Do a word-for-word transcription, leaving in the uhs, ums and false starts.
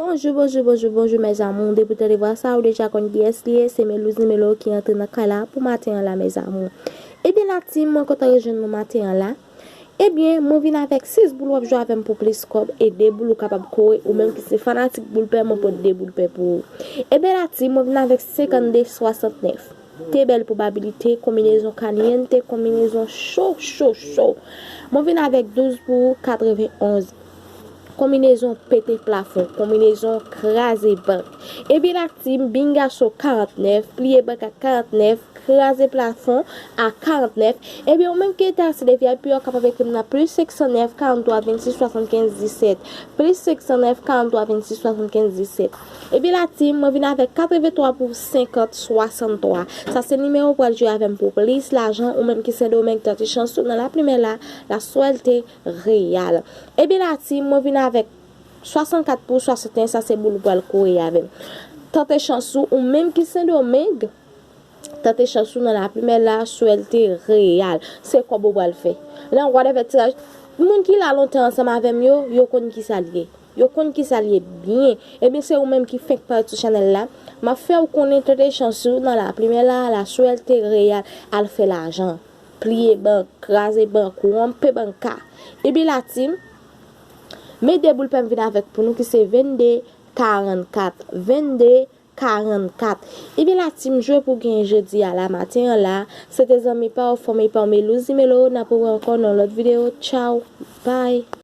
Bonjou, bonjou, bonjou, bonjou, mes amours. Depi w tande vwa sa, ou deja konn kiyès li ye. Se Melouz Nimelo ki antre nan kay la pou maten an la, mes amours. Ebyen, la team, mwen kontan rejwenn nou maten an la. Ebyen, mwen vin avèk sis boul w ap jwe avè m pou plis kòb e de boul ou kapab kore, ou menm ki se fanatik boul pè, mwen pot de boul pè pou ou. Ebyen, la team, mwen vin avèk senkannde swasantnèf. Te bèl pwobabilite, konbinezon kaliente, konbinezon cho, cho, cho. Mwen vin avèk douz pou katrevenonz. Konbinezon pete plafon, konbinezon kraze bank. Ebyen, la team, bingaso karantnèf, pliye bank a karantnèf, kraze plafon a karantnèf. Ebyen, ou menm ki enterese de V I P, ou kapab ekri m nan plis senk san nèf, karant twa, vennsis, swasannkenz, disèt. Plis senk san nèf, karant twa, vennsis, swasannkenz, disèt. Ebyen, la team, mwen vin avèk katrevenntwa pou senkant, swasanntwa. Sa se nimewo w pral jwe avè m pou plis lajan, ou menm ki Sendomeng, tante chans ou nan la primè la, la suerte real. Ebyen, la team, mwen vin avèk swasannkat pou swasanteyen, sa se boul ou pral kore avè m. Tante chans ou, ou menm ki Sendomeng, tante chans ou nan la primè la, suerte real. Se kòb ou pral fè. Nan whatever tiraj, moun ki la lontan ansanm avè m yo, yo konn ki sa l ye. Yo konn ki sa l ye byen. Ebyen, se ou menm ki fenk parèt sou chanèl la. M ap fè w konnen tante chans ou nan la primè la, la suerte real, al fè lajan. Pliye bank, kraze bank, wonpe banka. Ebyen, la team, men de boul pè m vin avèk pou nou ki se vennde karannkat. Vennde karannkat. Ebyen, la team, jwe pou genyen jodi a la maten an la. Se te zanmi pa w, fanmi pa w, Melouz Nimelo. N ap wè ankò nan lòt videyo. Tchaw. Bye.